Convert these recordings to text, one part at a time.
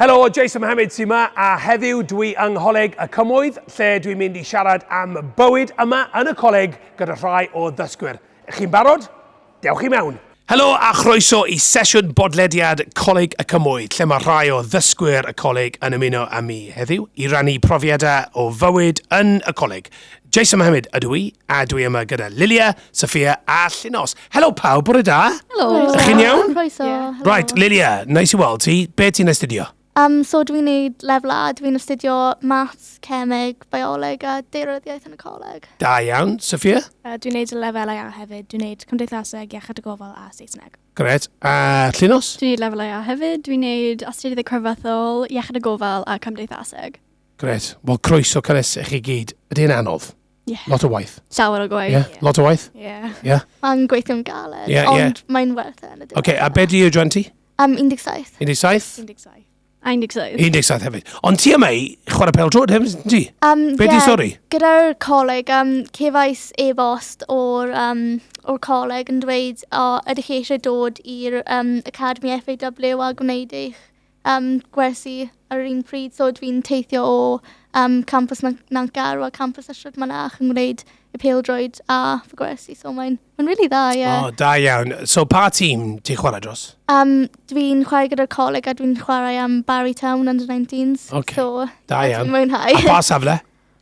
Helo, Jason Mohamed sy'n yma, a heddiw dwi yng Ngholeg y Cymoedd, lle dwi'n mynd i siarad am bywyd yma yn y coleg gyda rhai o ddysgwyr. Chi'n barod? Dewch i mewn! Helo a chroeso i sesiwn bodlediad Coleg y Cymoedd, lle mae rhai o ddysgwyr y coleg yn ymuno â mi heddiw i rannu profiadau o fywyd yn y coleg. Jason Mohamed ydw i, a dwi yma gyda Lilia, Sophia a Llinos. Helo pawb, bore da. Helo. Ydych chi'n iawn? Croeso. Yeah. Right, Lilia, nice i weld ti. Be ti'n astudio? So dwi'n neud lefel A, dwi'n astudio maths, cemeg, bioleg a daearyddiaeth yn y coleg. Da iawn. Sophia? Dwi'n neud y lefelau A hefyd. Dwi'n neud cymdeithaseg, iechyd y gofal a Saesneg. Gret. A Llinos? Dwi'n neud lefelau A hefyd. Dwi'n neud astudiaethau crefyddol, iechyd y gofal a cymdeithaseg. Gret. Wel, croeso cynnes i chi gyd. Ydy hi'n anodd? Yeah. Lot o waith. Llawer o gwaith. Yeah. Lot o waith? Yeah. Yeah. Mae'n gweithio'n galed, Yeah. ond mae'n werth e yn y diwedd. OK, a be di oedran ti? 17. 17? 17. 17. 17 hefyd. Ond ti yma i chwarae pêl-droed hefyd, yn ti? Be di stori? Gyda'r coleg, cefais e-bost o'r coleg yn dweud, o, ydych chi eisiau dod i'r Academy FAW a gwneud eich gwersi ar yr un pryd. So dwi'n teithio o campus Nantgarw a campus Ystrad Mynach yn gwneud y pêl-droed a fy gwersi. So mae'n really dda, ie. O, da iawn. So pa tîm ti'n chwarae dros? Dwi'n chwarae gyda'r coleg a dwi'n chwarae am Barry Town under 19s. Ocê. So, Da iawn. Dwi'n mwynhau. A pa safle?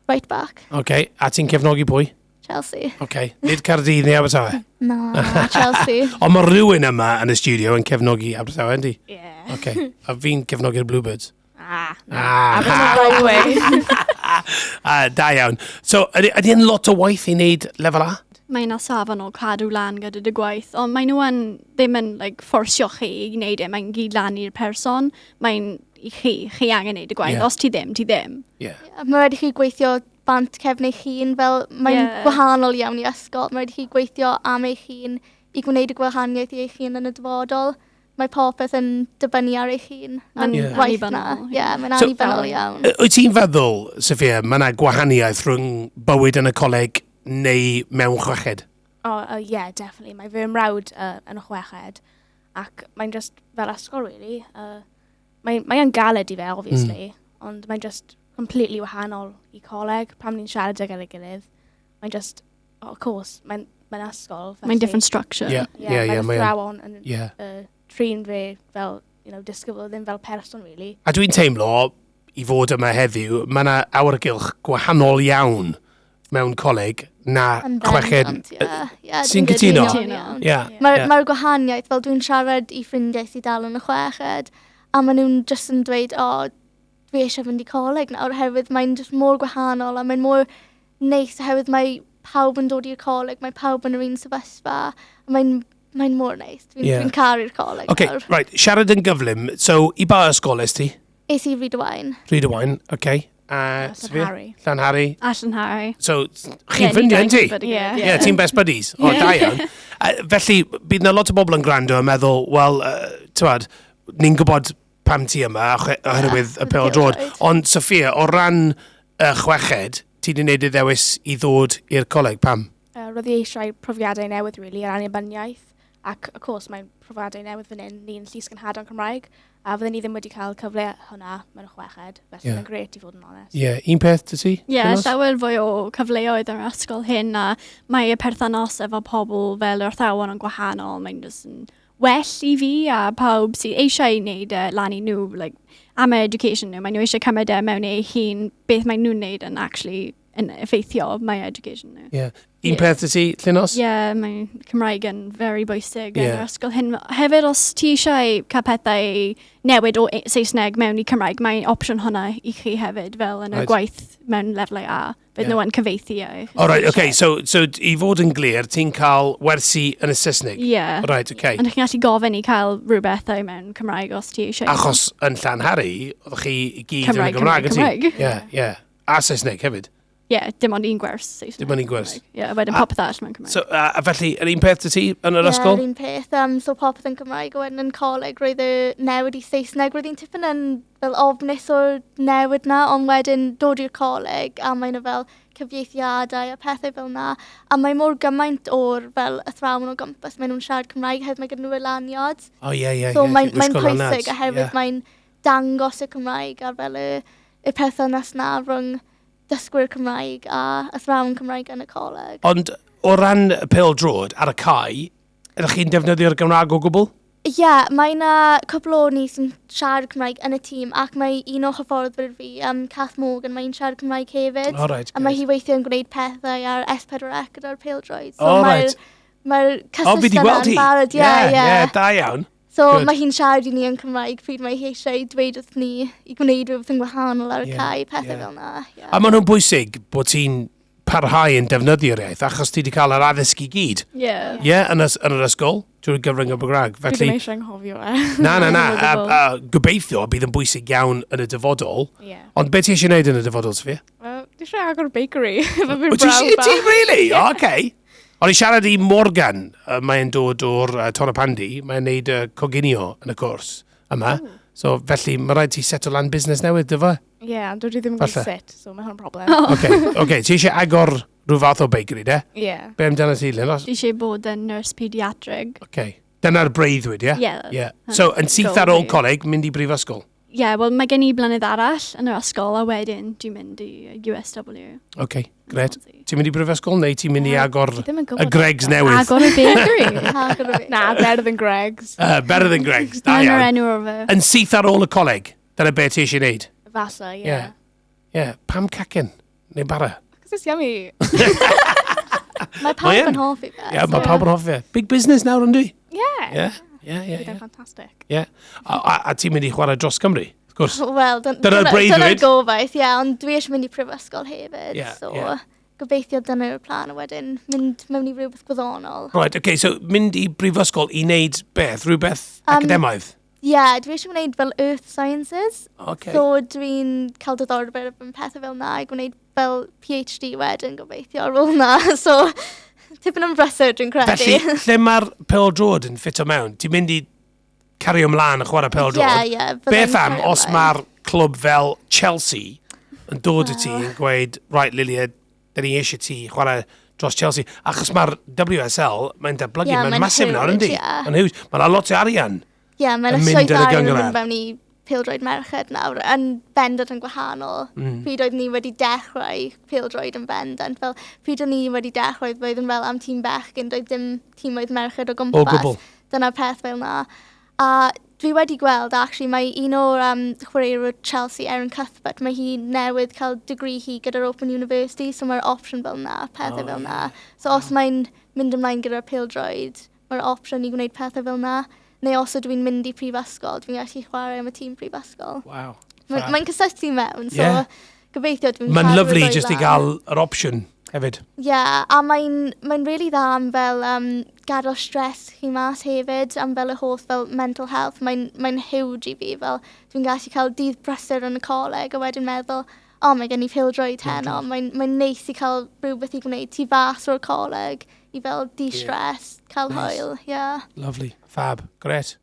Right back. OK. A ti'n cefnogi pwy? Chelsea. OK. Nid Caerdydd neu Abertawe? Na, Chelsea. Ond mae rhywun yma yn y studio yn cefnogi Abertawe, yndi? Yeah. OK. A fi'n cefnogi'r Bluebirds. Ah. Ah. Abertawe way. Ah, da iawn. So, ydy yn lot o waith i wneud lefel A? Mae yna safon o cadw lan gyda dy gwaith, ond mae nhw yn, ddim yn like, fforsio chi i wneud e, mae'n gyd lan i'r person, mae'n i chi, chi angen wneud y gwaith. Ie. Os ti ddim, ti ddim. Yeah. Mae rhaid i chi gweithio bant cefn eich hun, fel mae'n gwahanol iawn i ysgol. Mae rhaid i chi gweithio am eich hun i gwneud y gwahaniaeth i eich hun yn y dyfodol. Mae popeth yn dibynnu ar eich hun. Mae'n A'r gwaith 'na. annibynnol. Ie, mae'n So- annibynnol iawn. Wyt ti'n feddwl, Sophia, mae yna gwahaniaeth rhwng bywyd yn y coleg neu mewn chweched? Oh, yeah, definitely. Mae fy mrawd yn y chweched ac mae'n just fel ysgol, really. Mae yn galed i fe, obviously, ond mae'n just completely wahanol i coleg. Pam ni'n siarad gyda'i gilydd, mae'n just, oh, of course, mae'n ysgol. Mae'n different structure. Yeah, Mae'r mae yn. athrawon yn trin fe fel, disgybl, ddim fel person, really. A dwi'n teimlo, i fod yma heddiw, mae yna awyrgylch gwahanol iawn mewn coleg na Yn chweched. bendant, ie. Ie, Ti'n dwi'n cytuno? cytuno'n iawn. Ie. Mae'r gwahaniaeth, fel dwi'n siarad i ffrindiau sydd dal yn y chweched, a maen nhw'n just yn dweud, o, dwi eisiau fynd i coleg nawr, oherwydd mae'n just mor gwahanol a mae'n mor neis oherwydd mae pawb yn dod i'r coleg, mae pawb yn yr un sefyllfa, a mae'n mor neis. Dwi'n dwi caru'r coleg OK, nawr. right, siarad yn gyflym. So, i ba ysgol es ti? Es i Rhydywaun. Rhydywaun, OK. A Sophia? Llanhari. Llanhari. A Llanhari. So, chi'n ffrindiau, yn ti? Ie. Ie, yeah, ti'n best buddies. O, da iawn. Felly, bydd na lot o bobl yn gwrando yn meddwl, wel, t'wod, ni'n gwybod pam ti yma, oherwydd y pêl-droed. Pêl-droed. Ond, Sophia, o ran y chweched, ti wedi gwneud y ddewis i ddod i'r coleg, pam? Roedd i eisiau profiadau newydd, really, ar annibyniaeth. Ac, of course, mae'n profiadau newydd fan hyn, ni'n llys genhadon Cymraeg, a fydden ni ddim wedi cael cyfle hwnna mewn y chweched, felly mae'n grêt i fod yn onest. Ie, yeah. Un peth 'da ti? Ie, Llinos? llawer fwy o cyfleoedd yn yr ysgol hyn a mae y perthynas efo pobl fel yr athrawon yn gwahanol. Mae'n just yn well i fi a pawb sydd eisiau wneud e lan i nhw, like, am y education nhw. Mae nhw eisiau cymryd e mewn eu hun, beth mae nhw'n wneud yn actually yn effeithio my education nhw. Ie. Un peth 'da ti, Llinos? Ie, yeah, mae Cymraeg yn very bwysig yn Ie. yr ysgol hyn. Hefyd, os ti eisiau cael pethau newid o Saesneg mewn i Cymraeg, mae opsiwn hwnna i chi hefyd, fel yn y gwaith mewn lefelau A. Bydd nhw yn cyfieithu e. All right, okay, so i fod yn glir, ti'n cael wersi yn y Saesneg? Ie. Right, okay. Ond chi'n gallu gofyn i cael rhywbethau mewn Cymraeg os ti eisiau. Achos yn Llanhari, oeddech chi i gyd yn y Cymraeg, Gymraeg, Cymraeg, yty? Cymraeg. Ie, ie. A Saesneg hefyd. Ie, dim ond un gwers Saesneg. Dim ond un gwers. Ie, wedyn popeth arall mewn Cymraeg. So, a felly, yr un peth 'da ti yn yr Ie, ysgol? yr un peth. So popeth yn Cymraeg, a wedyn yn coleg roedd y newid i Saesneg. Roedd hi'n tipyn yn fel ofnus o'r newid na, ond wedyn dod i'r coleg a mae yna fel cyfieithiadau a pethau fel na. A mae mor gymaint o'r fel athrawon o gwmpas, maen nhw'n siarad Cymraeg, hefyd mae gyda nhw y lanyards. O, ie. So ie, mae'n ti'n mae gwisgo lanyards, pwysig oherwydd ie. mae'n dangos y Cymraeg a fel y, y perthynas na rhwng dysgwyr Cymraeg a athrawon Cymraeg yn y coleg. Ond o ran y pêl-droed ar y cae, ydych chi'n defnyddio'r Gymraeg o gwbl? Ie, yeah, mae yna cwpl o ni sy'n siarad Cymraeg yn y tîm ac mae un o hyfforddwyr fi, um, Kath Morgan, mae'n siarad Cymraeg hefyd. Oh, right, a mae hi weithio yn gwneud pethau ar S4C gyda'r pêl-droed. So oh, right. Mae'r cysylltiad oh, yna'n barod. Ie, ie. Ie, da iawn. So Good. mae hi'n siarad i ni yn Cymraeg pryd mae hi eisiau dweud wrth ni i gwneud rhywbeth yn wahanol ar y yeah, cae, pethau yeah. fel yna. Yeah. A maen nhw'n bwysig bod ti'n parhau yn defnyddio'r iaith, achos ti wedi cael yr addysg i gyd. Ie. Yeah. Ie, yeah, yn, yn yr ysgol, drwy'r gyfrwng y Gymraeg. Felly, Dwi ddim eisiau anghofio e. Na, na, na. A, a, gobeithio bydd yn bwysig iawn yn y dyfodol. Yeah. Ond beth ti eisiau gwneud yn y dyfodol, Sofia? Well, dwi eisiau agor bakery. Efo fi brawd bach. Ti, really? Yeah. Oh, okay. O'n i siarad i Morgan, uh, mae'n dod o'r uh, Tonypandy, mae'n neud uh, coginio yn y cwrs yma. Oh. So felly mae rhaid ti settle lan busnes newydd, dyfa? Ie, yeah, ond dwi ddim yn gwybod sut, so mae hwn yn broblem. Oh. Oce, okay, ti eisiau agor rhyw fath o bakery, de? Ie. Yeah. Be amdano ti, Lynn? Dwi eisiau bod yn nurse pediatric. Oce. Okay. Dyna'r breuddwyd, ie? Ie. Yeah. So, yn syth ar ôl coleg, mynd i brifysgol? Ie, yeah, wel mae gen i blynedd arall yn yr ysgol a wedyn dwi'n mynd i USW. Oce, okay, gret. Ti'n mynd i brifysgol neu ti'n mynd i agor y Greggs newydd? Agor y bakery. Na, better than Greggs. Uh, better than Greggs, da iawn. enw o fe. Yn syth ar ôl y coleg, dyna beth ti eisiau gwneud? Falle, ie. Yeah. Yeah. Pam cacen? Neu bara? Because it's yummy. Mae pawb yn hoffi fe. Ie, mae pawb yn hoffi fe. Big business nawr, ynddi? Ie. Ie. Ie, ie, ie. fantastic. Ie. A, a, a ti'n mynd i chwarae dros Cymru, wrth gwrs? Wel, dyna'r breuddwyd. Dyna'r gobaith, ie, ond dwi eisiau mynd i prifysgol hefyd, yeah, so yeah. gobeithio dyna'r plan a wedyn mynd mewn i rhywbeth gwyddonol. Right, okay, so mynd i brifysgol i wneud beth? Rhywbeth academaidd? Ie, yeah, dwi eisiau gwneud fel Earth Sciences. Okay. So dwi'n cael diddordeb yn pethau fel na i gwneud fel PhD wedyn gobeithio ar ôl na. So tipyn yn brysur dwi'n credu. Felly, lle mae'r pêl-droed yn ffito mewn? Ti'n mynd i cario ymlaen a chwarae pêl-droed? Ie, ie. Beth am os mae'r clwb fel Chelsea yn dod i ti yn gweud, right Lilia, da ni eisiau ti chwarae dros Chelsea. Achos mae'r WSL, mae'n datblygu, yeah, mae'n massive nawr, yndi? Yeah. Mae'n huge. Mae'n lot o arian. Ie, yeah, mae'n llwyth arian yn mynd mewn i pêl-droed merched nawr yn bendant yn gwahanol. Pryd oedd ni wedi dechrau pêl-droed yn bendant. Fel, pryd o'n ni wedi dechrau, roedd yn fel am tîm bechgyn, doedd dim tîmoedd merched o gwmpas. O gwbl. Dyna'r peth fel na. A dwi wedi gweld, actually, mae un o'r um, chwaraewyr Chelsea, Erin Cuthbert, mae hi newydd cael degree hi gyda'r Open University, so mae'r opsiwn fel na, pethau oh, fel na. So os mae'n mynd ymlaen gyda'r pêl-droed, mae'r opsiwn i gwneud pethau fel na. Neu os ydw i'n mynd i prifysgol, dwi'n gallu chwarae am y tîm prifysgol. Wow. Mae'n mae cysylltu mewn, so yeah. gobeithio dwi'n Mae'n lyflu jyst i gael yr opsiwn hefyd. Ie, yeah, a mae'n mae really dda am fel um, gadael stress chi mas hefyd, am fel y holl fel mental health. Mae'n mae huge i fi, fel dwi'n gallu cael dydd brysur yn y coleg a wedyn meddwl, o, oh, mae gen i pêl-droed heno. Mae'n mae neis i cael rhywbeth i gwneud tu fas o'r coleg i fel de-stress, yeah. cael nice. hwyl, yeah. Lovely, fab, gret.